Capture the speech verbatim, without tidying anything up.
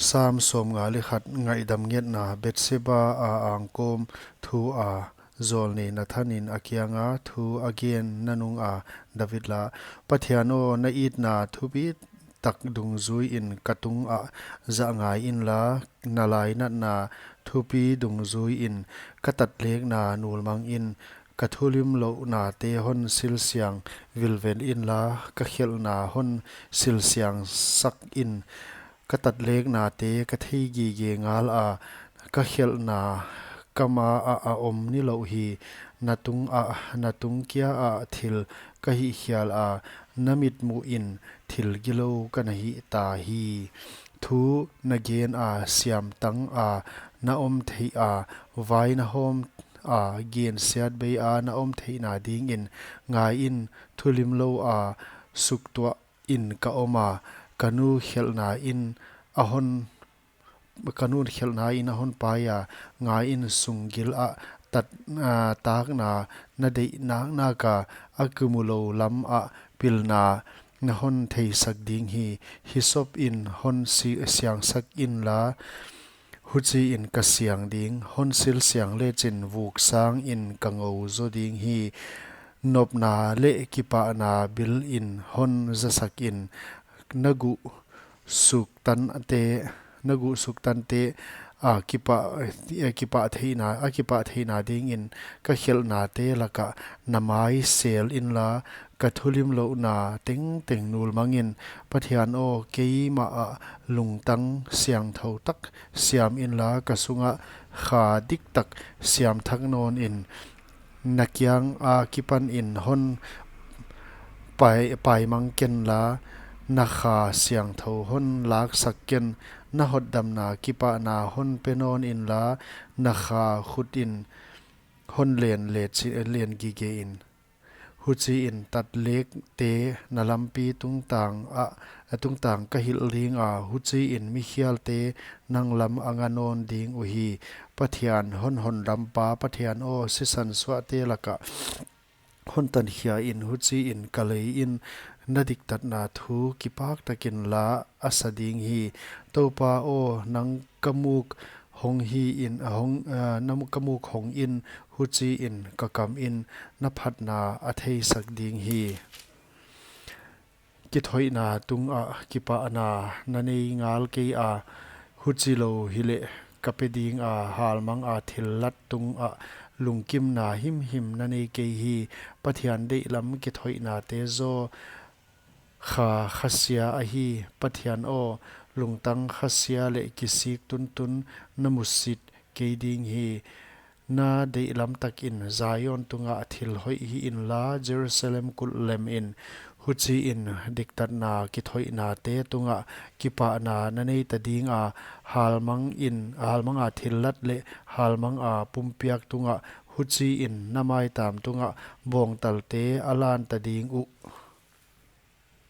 Sam sawmnga leh khat. Ngaihdam ngetna. Bathsheba a angkawm thu a zawlnei Nathan in a kianga thu a gen nanung a David la. Pathian aw, na itna thupi tak dungzui in ka tungah zah ngai inla, na lainatna thupi dungzui in ka tatlekna nulmang in. Ka thulimlouhnate hon silsiang vilvel inla, ka khelhna hon silsiang sak in. Ka tatleknate ka thei gige ngala, ka khelhna ka maah a om nilouh hi. Na tungah, na tung kia ah thil ka hihkhial a, na mitmuh in thil gilou ka na hita hi. Thu na gen a, siamtang a na om theih a, vai na hawm a, gensiat bei a na om theihna dingin. Ngai in, thulimlou a suktuah in ka om a, ka nu khelhna in a hon, ka nu khelhna in a hon pai a. Ngai in, sunggil ah tat, ah, takna na deih naknak a, a kimulou lam ah pilna na hon theisak ding hi. Hisop in hon si-, siangsak inla, huchiin ka siang ding. Hon silsiang lechin vuk sangin ka ngou zaw ding hi. Nopna leh kipahna bil in hon zasak in. Na guh suktante, na guh suktante a kipah, a kipah theihna, a kipah theihna dingin ka khelhnate lakah na mai sel inla, ka thulimlouhna tengteng nulmang in. Pathian aw, keimah ah lungtang siangthou tak siam inla, ka sungah kha diktak siamthak nawn in. Na kiang akipan in hon pai, paimang kenla, na kha siangthou hon laksak ken. Na hotdamna kipahna hon pe nawn inla, na kha khut in hon len le chi, len gige in. Huchiin tatlekte na lampi tungtang ah, tungtang ka hilh ding a, huchiin mikhialte nang lam a nga nawn ding uhi. Pathian, hon hondampa Pathian aw, sisan suahte lakah hon tankhia in, huchiin ka lei in na diktatna thu kipak takin la a sa ding hi. Toupa aw, nang ka muk hong hi in, a hong, ah, na mu-, ka muk hong in, huchiin ka kam in na phatna a theisak ding hi. Kithoihna tungah kipahna na nei ngal kei a, huchilou hileh ka pe ding a, halmang a thillat tungah lungkimna himhim na nei kei hi. Pathian deihlam kithoihnate zaw kha khasia ahi. Pathian aw, lungtang khasia leh kisik tuntun na musit kei ding hi. Na deihlam takin Zion tungah thil hoih hih inla, Jerusalem kulh lem in. Huchiin diktatna kithoihnate tungah kipahna na nei ta ding a, halmang in, halmang a thillat leh halmang a pumpiak tungah, huchiin na maitam tungah bawngtalte a lan ta ding uh.